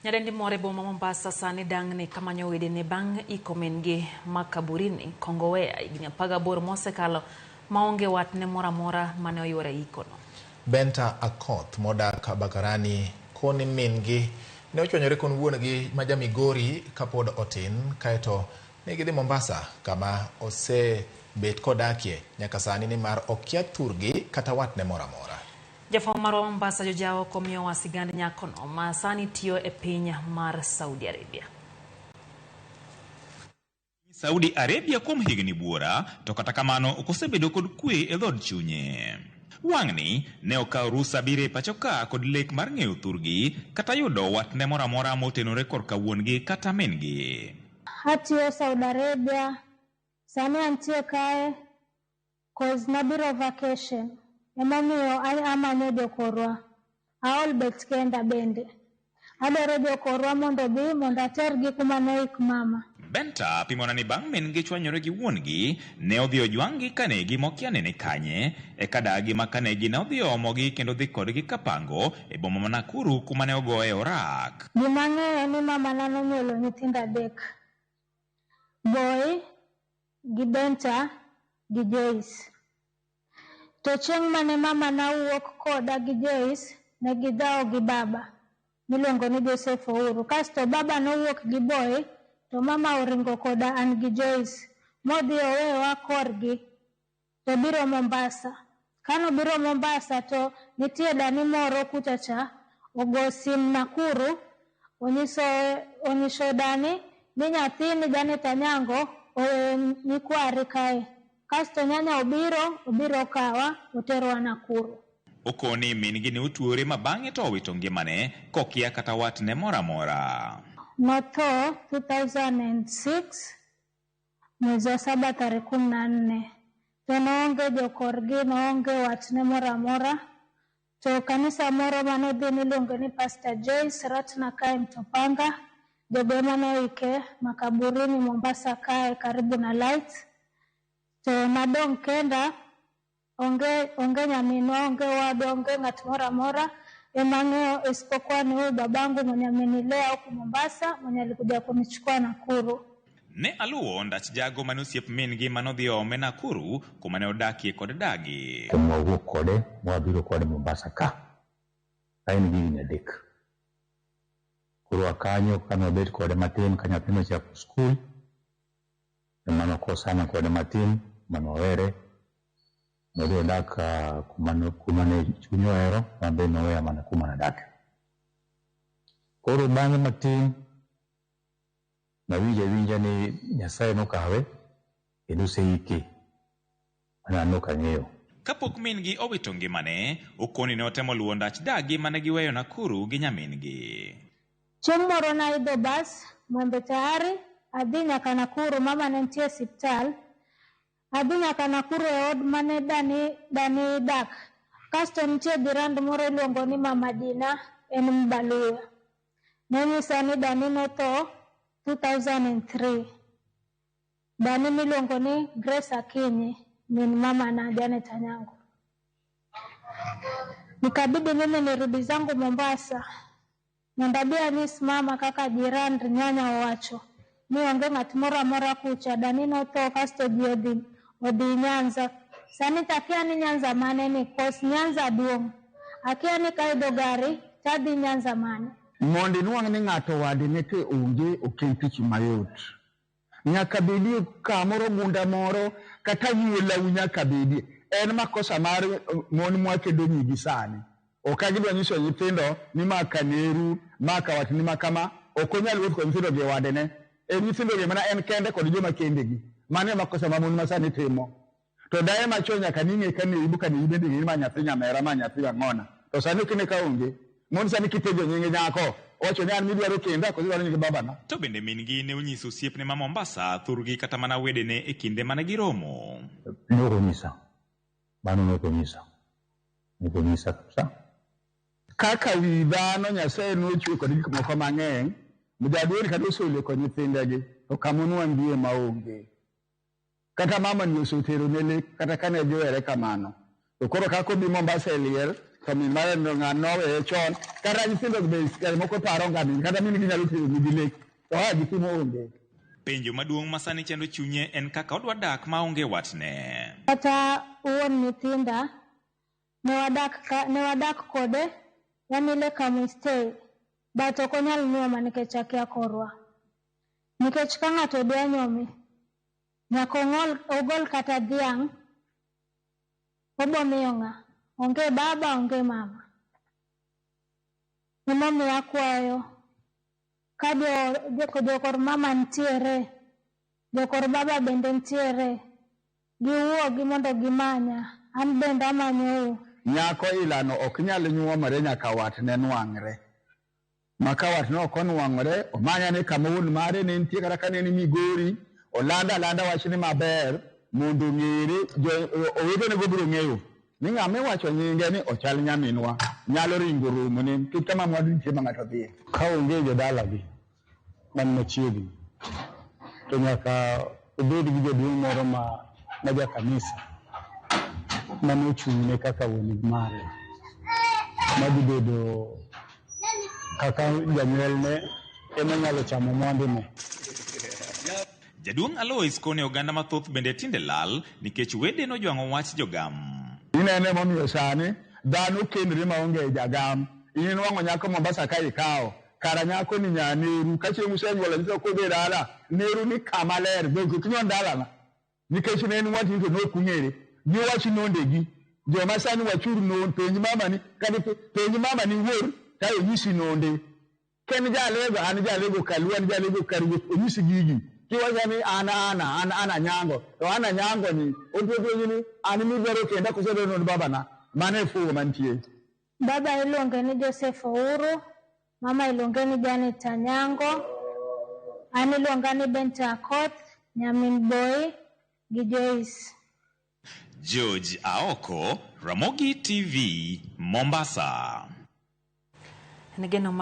Nyadendi moro e boma ma Mombasa sani dang'ni kamanyo wedene bang' iko min-gi ma kaburini Kongowea higni 18 mosekalo maonge watne moro amora mane oyuoro e ikono. Benta Akoth modak Bakarani koni min-gi ne ochwanyore kod wuon-gi ma ja Migori kapod otin kaeto ne gidhi Mombasa kama osebet kodakie nyaka sani nimar okia thurgi kata watne moro amora. Jafwambo marwa Mombasa Jojawo komiyowa sigand nyakono ma sani tiyo e piny mar Saudi Arabia. Saudi Arabia kuom higni buora to kata kamano ok osebedo kod kwe e dhood chunye. Wang'ni ne okawo rusa biro e pacho ka kod lek mar ng'eyo thurgi kata yudo watne moro amora motenore korka wuon-gi kata min-gi. Atiyo Saudi Arabia, sani antie kae cause nabiro vacation. Emomiyo amanyo jokorwa. Aol bet kenda bende. Adwaro jokorwa mondo obi mondo atergi kuma noik mama. Benta pimona ni bang' min-gi chwanyore gi wuon-gi, ne odhi ojwang'gi kanegi mokia ni ni kanye. Eka dagi ma kanegi ne odhi omogi kendo dhi kodgi kapango e boma ma Nakuru kuma ne ogoye orak. Gima ang'eyo ni mamana nonyuolo nyithindo adek. Boy gi Benta gi Joyce. To chieng' mane mamana wuok koda gi Joyce, ne gidhawo gi baba miluongo ni Joseph Ouru. Kasto baba nowuok gi Boy, to mama oringo koda an gi Joyce, modhi oweyowa korgi to biro Mombasa. Kanobiro Mombasa to nitie dani moro kucha cha, ogo sim Nakuru, onyiso dani ni nyathini Janet Anyango oweyo nyikwari kae. Kasto nyanya obiro kawa, oterowa Nakuru. Okoni min-gi ne otuore ma bang'e to owito ngimane kokia kata watne moro amora. Notho 2006 mwezi wa saba tarehe 14. To noonge jokorgi, noonge watne moro amora. To kanisa moro manodhi miluongo ni Pastor Joyce Ratna kae Mtopanga, jogo ema noike makaburini Mombasa kae karibu na Lights. To nadong' kenda, onge nyaminwa, onge owadwa, onge ng'at moro amora ema ang'eyo isipokuwa ni huyu babangu mwenye amenilea huku Mombasa, mwenye alikuja kunichukua Nakuru. Ne aluwo ndach jago mane osiep min-gi manodhi ome Nakuru kuma ne odakie kod dagi. To mwawuok kode, mwabiro kode Mombasa ka. Ka en gi higni 3. Koro akanyo kane wabet kode matin ka nyathino ochako skul, ema nokosana kode matin manwawere. Nodhi odak kuma ne chunye ohero, an be noweya mana kuma nadake. Koro bang'e matin, nawinjo awinja ni Nyasaye nokawe kendo oseike. Mana an ok ang'eyo. Kapok min-gi owito ngimane, Okoni ne otemo luwo ndach dagi mane giweyo Nakuru gi nyamin-gi. Chieng' moro naidho bas Mwembe Tayari, adhi nyaka Nakuru, mama ne nitie e osiptal. Adhi nyaka Nakuru e od mane dani dak. Kasto nitie jirand moro iluongo ni Mama Dina, en Mbaluya. Nonyisa ni dani notho 2003. Dani miluongo ni Grace Akinyi, min mamana Janet Anyango. Nikabidi mimi nirudi zangu Mombasa. Mondo abi anyis mama kaka jirand nyanya owacho ni onge ng'at moro amora kucha, dani notho kasto ji odhi Nyanza. Sani to akia ni Nyanza mane ni, cause Nyanza duong'. Akia ni kaidho gari tadhi Nyanza mane. Mondo inwang' ni ng'ato wadene to onge, ok en tich mayot. Nyaka bedie kamoro gunda moro kata anyuolau nyaka bedie. En makosa mar mon mwakedo nyigi sani. Ok gidwa nyiso nyithindo ni ma kaneru, ma kawatni ma kama, ok onyal wuoth kod nyithindo gi e wadene. En nyithindo gi mana en kende kod joma kendegi. Mano e makosa ma mon masani timo. To daye machon nyaka ning'e ka neru ka neru bende ng'e ni ma nyathi nyamera, ma nyathi ang'ona. To sani ok ine ka onge. Mon sani kipenjo nying nyako, owacho ni an midwaro kenda koso idwaro nying babana. To bende min-gi ne onyiso osiepne ma Mombasa thurgi kata mana wedene e kinde mane giromo. Ne ok onyisa. Mano ne ok onyisa. Ne ok onyisa kabisa. Kaka wi dhano Nyasaye nochwe kod gik moko mang'eny, jaduong' kata osoleko nyithindegi, to kama onwang'gie maonge. Kata mama ni osetero ne lek, kata kane giwere kamano. To koro kaka obi Mombasa e liel, To min mare no ng'a noweye chon. Kata nyithindo be seche moko paro ga min kata min gi nyalo tero nigi lek. To ha gi timo onge. Penjo maduong' ma sani chando chunye en kaka odwa dak maonge watne. Kata wuon nyithinda ne wadak ka, ne wadak kode yani ile kama we stay but ok onyal nyuoma nikech akia korwa. Nikech ka ng'ato dwa nyuomi nyaka ong'ol ogol kata dhiang' obo miyo ng'a? Onge baba onge mama. Emomiyo akwayo ka jokor mama nitiere, jokor baba bende nitiere, giwuogi mondo gimanya, an bende amanyou. Nyako ilano ok nyal nyuomore nyaka watne nwang're. Ma ka watne ok onwang'ore, omanya ni kama wuon mare ne nitie kata ka ne ni Migori, olanda alanda wachni maber mondo ong'ere, owetene go biro ng'eyo ni ng'ama iwacho nyinge ni ochal nyaminwa, nyalo ringo romone nikech kama mwandu nitie ma ng'ato dhiye. Ka onge jodalagi man machiegni to nyaka obed gi jaduong' moro ma jakanisa mane ochung'ne kaka wuon mare madhi bedo kaka janyuolne ema nyalo chamo mwandune. Jaduong' Alois kone oganda mathoth bende tinde lal nikech wede nojwang'o wach jogam. Inene momiyo sani dhano kendre maonge jagam. In inwang'o nyako Mombasa ka ikawo, kara nyako ni nyaneru, ka chieng' usenyuolo nyithindo kodhi dala, neru ni kama ler, be ok inyon dalana. Nikech ne en watni to nok ung'ere. Giwach nondegi. Joma sani wachur non, penj mamani, kata penj mamani wuor, kae onyisi nonde. Ka en jalego, an jalego kaluo, an jalego karuoth, onyisi gigi. Kiwacho ni an ana, an ana nyango, to ana nyango ni, opuonji ni an midwaro kenda koso idwaro nond babana. Mano e fuwo mantie. Baba iluonge ni Joseph Ouru, mama iluonge ni Janet Anyango, an iluonga ni Benta Akoth, nyamin Boy gi Joyce. George Aoko, Ramogi TV, Mombasa. En geno mar